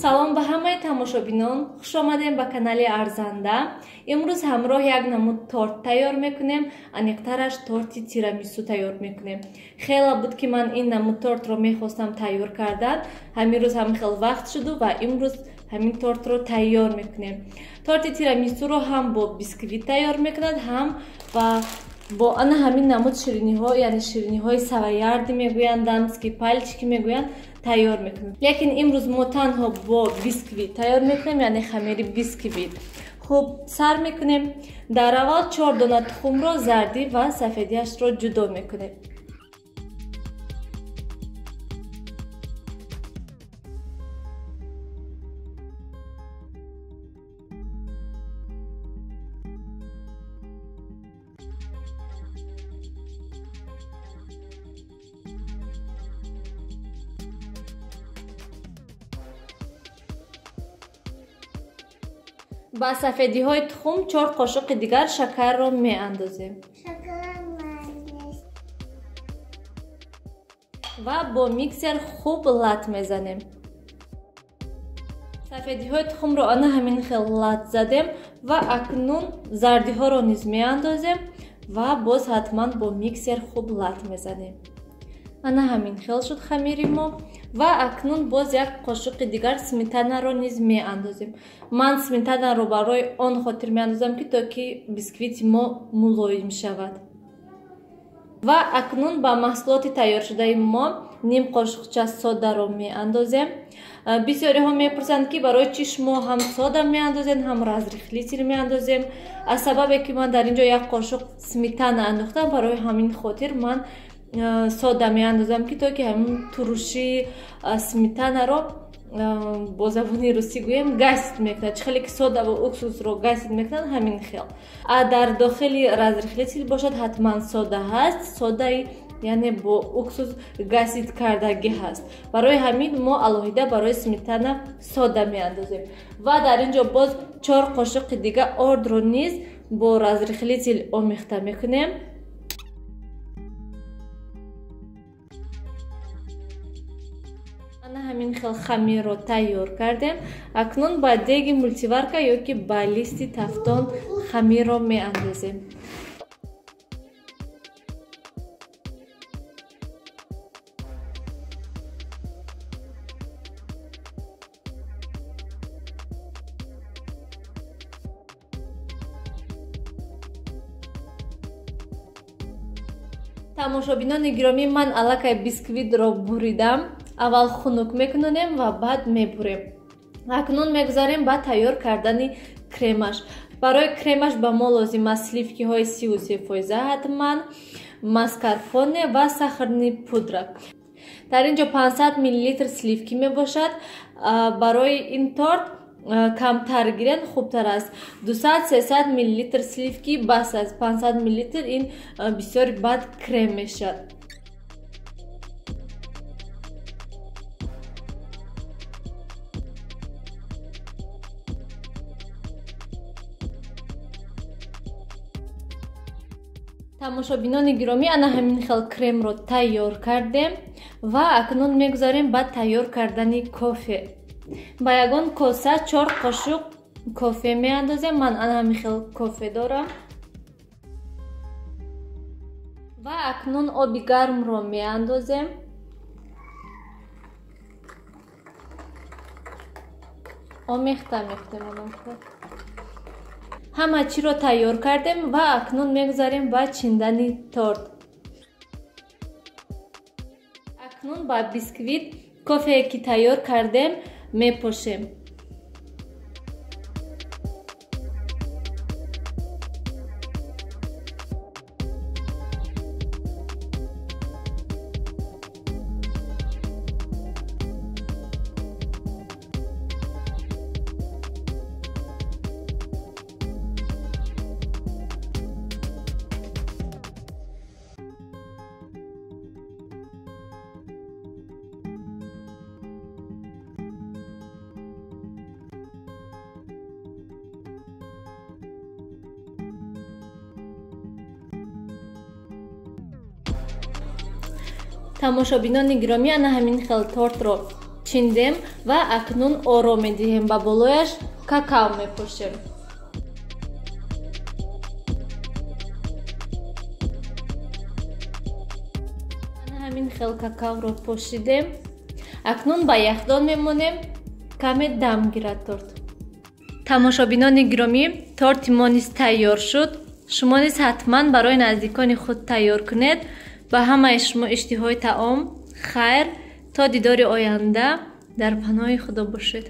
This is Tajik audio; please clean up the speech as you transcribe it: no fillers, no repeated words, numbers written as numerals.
Салом ба ҳамаи тамошобинон, хуш омадем ба канали Арзанда. Имрӯз ҳамроҳ як намуд торт тайёр мекунем, аниқтараш торти тирамису тайёр мекунем. Хела буд ки ман ин намуд тортро мехостам тайёр кардан, ҳамин рӯз ҳам хел вақт шуду ва имрӯз ҳамин тортро тайёр мекунем. Торти тирамисуро ҳам бо бисквит тайёр мекунад, ҳам ва бо ана ҳамин намуд шириниҳо, яъне шириниҳои савоярди мегӯянд, дамский пальчики мегӯянд, тайёр мекунем. Лекин имрӯз мо танҳо бо бисквит тайёр мекунем, яъне хамири бисквит. Хуб, сар мекунем. Дар аввал 4 дона тухмро зардӣ ва сафедиашро ҷудо мекунем. Ба сафедиҳои тухм 4 қошуқи дигар шакарро меандозем ва бо миксер хуб лат мезанем. Сафедиҳои тухмро ана ҳамин хел лат задем ва акнун зардиҳоро низ меандозем ва боз ҳатман бо миксер хуб лат мезанем. Ана ҳамин хел шуд хамири мо ва акнун боз як қошуқи дигар сметанаро низ меандозем. Ман сметанаро барои он хотир меандозам, ки то ки бисквити мо мулоим шавад. Ва акнун ба маҳсулоти тайёршудаи мо ним қошуқча содаро меандозем. Бисёриҳо мепурсанд, ки барои чӣ шумо ҳам сода меандозем, ҳам разрыхлитель меандозем. Аз сабабе ки ман дар ин ҷо як қошуқ сметана андохтам, барои ҳамин хотир ман сода меандозам, ки то ки ҳамин турушии сметанаро бо забони русӣ гӯем гасид мекунад. Чӣ хеле ки сода ва уксусро гасид мекунад, ҳамин хел. А дар дохили разрыхлитель бошад ҳатман сода ҳаст, содаи яъне бо уксус гасид кардагӣ ҳаст. Барои ҳамин мо алоҳида барои сметана сода меандозем. Ва дар ин ҷо боз 4 қошуқи дига ордро низ бо разрыхлитель омехта мекунем. Ана ҳамин хел хамирро тайёр кардем. Акнун ба деги мултиварка ё ки ба листи тафтон хамирро меандозем. Тамошобинони гиромӣ, ман аллакай бисквитро буридам. Аввал хунук мекунонем ва баъд мебурем. Акнун мегузарем ба тайёр кардани кремаш. Барои кремаш ба мо лозим аст сливкиҳои 33% ҳатман, маскарпоне ва сахарни пудра. Дар ин ҷо 500 мл сливки мебошад. Барои ин торт камтар гирен хубтар аст. 200-300 мл сливки бас аст. 500 мл ин бисёр бад крем мешавад. Тамошобинони гиромӣ, ана ҳамин хел кремро тайёр кардем ва акнун мегузарем ба тайёр кардани кофе. Ба ягон коса 4 қошуқ кофе меандозем. Ман ана ҳамин хел кофе дорам. Ва акнун оби гармро меандозем. Омехта мекунем. Ҳама чиро тайёр кардем ва акнун мегузарем ба чиндани торт. Акнун ба бисквит кофее ки тайёр кардем мепошем. Тамошобинони гиромӣ, ана ҳамин хел тортро Чиндем ва акнун оро медиҳем, ба болояш какао мепошем. Ҳамин хел какаоро пошидем. Акнун ба яхдон мемонем, каме дам гирад торт. Тамошобинони гиромӣ, торти мо низ тайёр шуд. Шумо низ ҳатман барои наздикони худ тайёр кунед. Ба ҳамаи шумо иштиҳои таом, хайр, то дидори оянда дар паноҳи Худо бошед.